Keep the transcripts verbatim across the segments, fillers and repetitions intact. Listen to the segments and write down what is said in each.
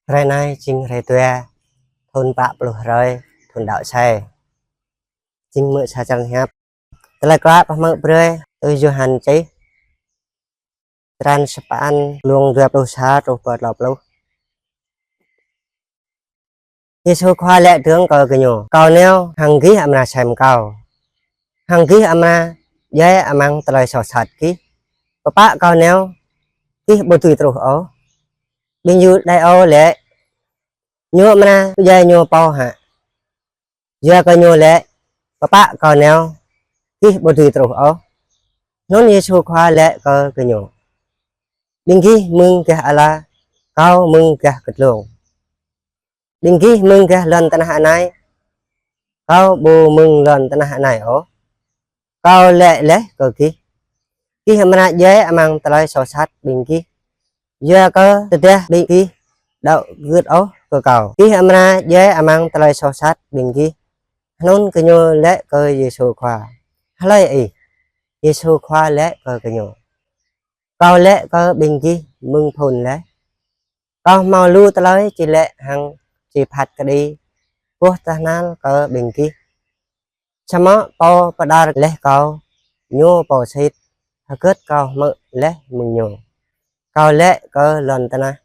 Hrơi anai jing hrơi dua, thun pă pluh hrơi, thun đăo sai. Jing hmư̆ sa črăn hiăp. Tơlơi klă pơhmư̆ brơi tui Yôhan čih, črăn sapăn, glông dua pluh sa truh pơ klâo pluh. Yêsu Khua laĭ dơ̆ng kơ gơñu: Kâo nao hăng gih amra sem Kâo, hăng gih amra djai amăng tơlơi soh sat gih. Pơpă Kâo nao, gih ƀu dưi truh ôh. Ƀing Yuđêô laĭ: Ñu amra pơdjai Ñu pô hă? Yua kơ ñu laĭ: Pơpă Kâo nao, gih ƀu dưi truh ôh. Hnŭn Yêsu Khua laĭ kơ gơñu: Ƀing gih mơ̆ng gah ala, Kâo mơ̆ng gah kơtlông. Ƀing gih mơ̆ng gah lŏn tơnah anai, Kâo ƀu mơ̆ng lŏn tơnah anai ôh. Kâo laĭ laih kơ gih, gih amra djai amăng tơlơi soh sat ƀing gih, yua kơ tơdah ƀing gih đăo gưt ôh kơ Kâo, gih amra djai amăng tơlơi soh sat ƀing gih. Hnŭn gơñu laĭ kơ Yêsu Khua: Hlơi Ih? Yêsu Khua laĭ kơ gơñu: Kâo laĭ kơ ƀing gih mơ̆ng phŭn laih, Kâo hmâo lu tơlơi či laĭ hăng či phat kơđi boh tơhnal kơ ƀing gih. Samơ̆ Pô pơđar laih Kâo, Ñu pô sĭt, hơgĕt Kâo hmư̆ laih mơ̆ng Ñu, Kâo laĭ kơ lŏn tơnah.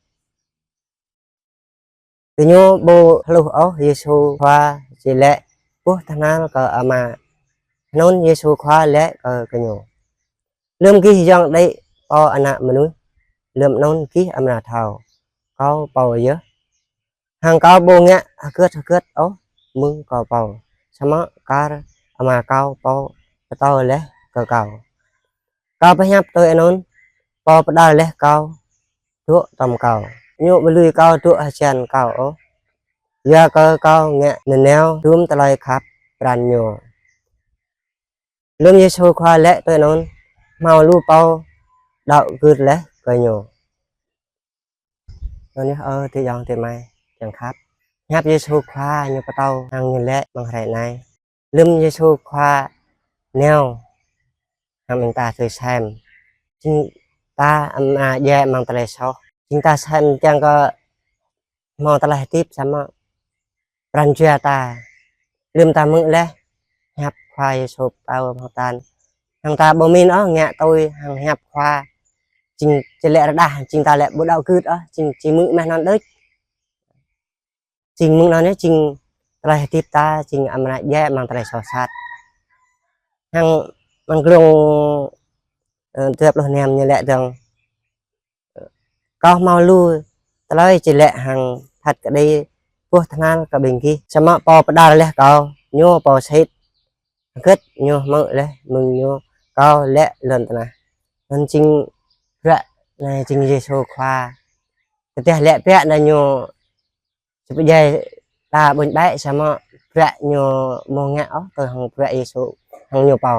Gơñu ƀu hluh ôh Yêsu Khua či laĭ boh tơhnal kơ Ama. Hnŭn Yêsu Khua laĭ kơ gơñu: Lơ̆m gih yŏng đĭ Pô Ană Mơnuih, lơ̆m anŭn gih amra thâo Kâo pô yơh, hăng Kâo ƀu ngă hơgĕt hơgĕt ôh mơ̆ng Kâo pô, samơ̆ kar Ama Kâo pô pơtô laih kơ Kâo. Kâo pơhiăp tui anŭn, Pô pơđar laih Kâo dŏ hrŏm Kâo. Ñu ƀu lui Kâo dŏ hơjăn Kâo ôh, yua kơ Kâo ngă nanao dŭm tơlơi khăp pran Ñu. Lơ̆m Yêsu Khua laĭ tui anŭn, hmâo lu pô đăo gưt laih kơ Ñu. Anŭn yơh, ơ adơi ayŏng adơi amai kiăng khăp, hiăp Yêsu Khua Ñu pơtô hăng Ñu laĭ amăng hrơi anai. Lơ̆m Yêsu Khua nao hăng ƀing ta tui sem, jing ta amra djai amăng tơlơi soh. Jing ta sem kiăng kơ hmâo tơlơi hơdip, samơ̆ pran jua ta, lơ̆m ta hmư̆ laih hiăp Khua Yêsu pơtô hăng ta, hăng ta ƀu min ôh ngă tui hăng hiăp Khua, jing či laĭ rơđah, jing ta laĭ ƀu đăo gưt ôh, jing či hmư̆ mơ̆n anŭn đôč. Jing mơ̆ng anŭn yơh, jing tơlơi hơdip ta jing amra djai amăng tơlơi soh sat. Hăng amăng glông, ơ, dua pluh năm Ñu laĭ dơ̆ng: Kâo hmâo lu tơlơi či laĭ hăng phat kơđi boh tơhnal kơ ƀing gih, samơ̆ Pô pơđar laih Kâo, Ñu pô sĭt, hơgĕt Ñu hmư̆ laih mơ̆ng Ñu, Kâo laĭ lŏn tơnah. Anŭn jing bruă anai jing Yêsu Khua. Tơdah laĭ bruă anai Ñu či pơdjai ta ƀuñ ƀai, samơ̆ bruă Ñu ƀu ngă ôh tui hăng bruă Yêsu hăng Ñu pô.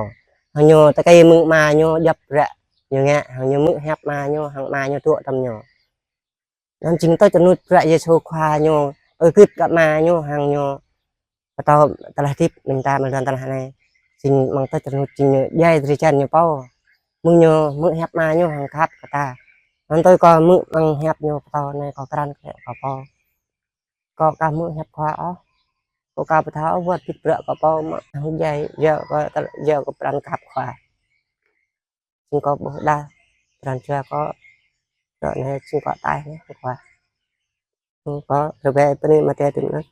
Hăng Ñu tơkai mơ̆ng Ama Ñu djŏp bruă Ñu ngă, hăng Ñu hmư̆ hiăp Ama Ñu, hăng Ama Ñu dŏ hrŏm Ñu. Anŭn jing tơl tơnŭt bruă Yêsu Khua Ñu, ơi gưt kơ Ama Ñu, hăng Ñu pơtô tơlơi hơdip ƀing ta amăng lŏn tơnah anai. Jing amăng tơl tơnŭt jing Ñu djai drơi jăn Ñu pô. Mơ̆ng Ñu hmư̆ hiăp Ama Ñu hăng khăp kơ ta. Anŭn tui kâo hmư̆ amăng hiăp Ñu pơtô anai kâo krăn kơ kâo pô. Kâo aka hmư̆ hiăp Khua ôh. Kâo aka pơthâo ôh wơ̆t git bruă kâo pô mă hăng djai, yua kơ tơl-, yua kơ pran khăp Khua. Jing kâo ƀuh đa pran jua kâo, ră anai jing kâo ataih laih kơ Khua. Jing kâo rơbeh bơni mơ̆ng Adai tui anŭn.